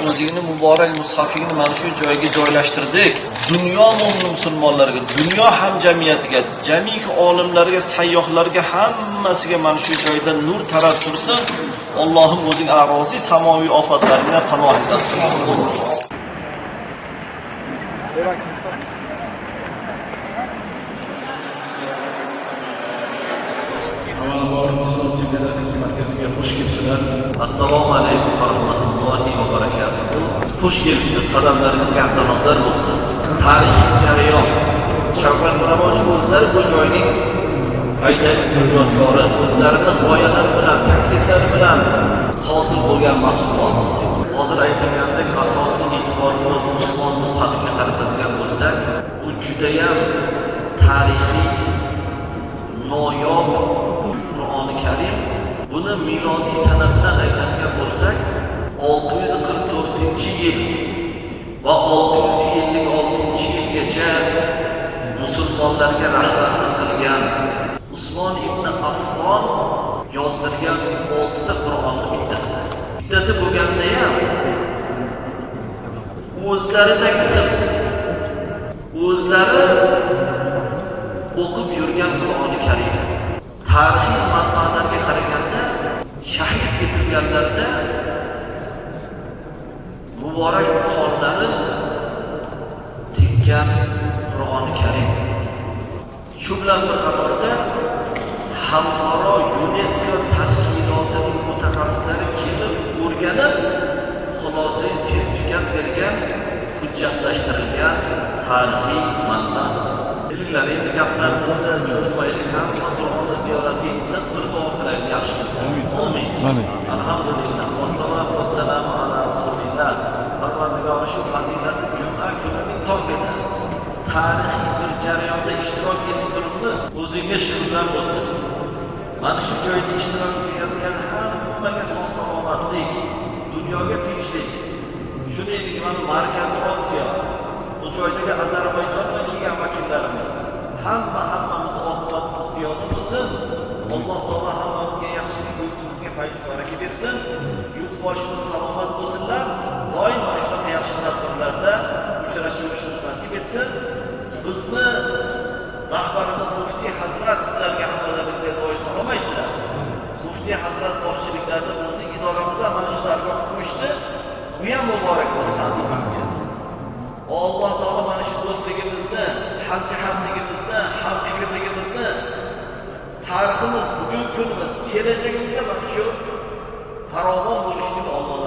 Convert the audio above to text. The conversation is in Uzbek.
O'zingni muborak mushafingni mana shu joyga joylashtirdik. Dunyo mo'min musulmonlarga, dunyo hamjamiyatiga, jamiki olimlarga, sayyohlarga, hammasiga mana shu joyda nur tarab tursin. Allohim o'zing aroziy samoviy ofatlardan panoh etasin. Avvalambor Islom sivilizatsiyasi markaziga xush kelibsizlar. Assalomu alaykum va rahmatullohi va barakatuh. Xush kelibsiz, qadamlaringizga hasanotlar bo'lsin. Tarixiy jarayon. Shavkat Miromonovich o'zlari bu joyning aytaylik bunyodkori, o'zlarini g'oyalari bilan, takliflari bilan hosil bo'lgan mahsulot. Hozir aytilgandek asosiy e'tiborimiz Usmon mushafiga qaratadigan bo'lsak, bu judayam tarixiy noyob Qur'oni Karim. Buni milodiy sana bilan aytadigan bo'lsak, 644-yil va 656-yilgacha musulmonlarga rahbarlik qilgan Usmon ibn Affon yozdirgan 6 ta Qur'onning bittasi. Bittasi bo'lganda ham o'zlaridagisi, o'zlari o'qib yurgan Qur'oni Karim. Tarixiy manbalarga qaraganda shahid etilganlarda muborak qonlari tekkan Qur'oni Karim. Shu bilan bir qatorda xalqaro UNESCO tashkilotining mutaxassislari kelib o'rganib, xulosaviy sertifikat bergan, hujjatlashtirilgan tarixiy manba. Bilinglar, endi gaplarimizni cho'zmaylik, hamma Qur'onni ziyoratga yetib bir duo qilaylik, yaxshi. Amin. Amin. Alhamdulillah. Vassalatu vassalamu ala rasulillah. Parvardigor shu fazilatli juma kunining tongida tarixiy bir jarayonda ishtirok etib turibmiz. O'zingga shukrlar bo'lsin. Mana shu joyda ishtirok etayotgan hammaga sog' salomatlik, dunyoga tinchlik. Shuningdek, mana Markaziy Osiyo, bu joydagi Ozarbayjondan kelgan vakillarimiz, hammamizni oqibatimiz ziyoda bo'lsin. Alloh taolo hammamizga yaxshilik, yurtimizga fayz baraka bersin. Yurtboshimiz salomat bo'lsinlar. Doim mana shunaqa yaxshi tadbirlarda uchrashib yurishimiz nasib etsin. Bizni rahbarimiz Muftiy Hazrat sizlarga hammalaringizga doim salom aytdilar. Muftiy Hazrat boshchiliklarida bizning idoramiz ham mana shu dargoh qo'yishdi. Bu ham muborak bo'lsin hammamizga. Alloh taolo mana shu do'stligimizni, hamjihatligimizni, hamfikrligimizni, tariximiz, bugungi kunimiz, kelajagimizga mana shu farovon bo'lishini Alloh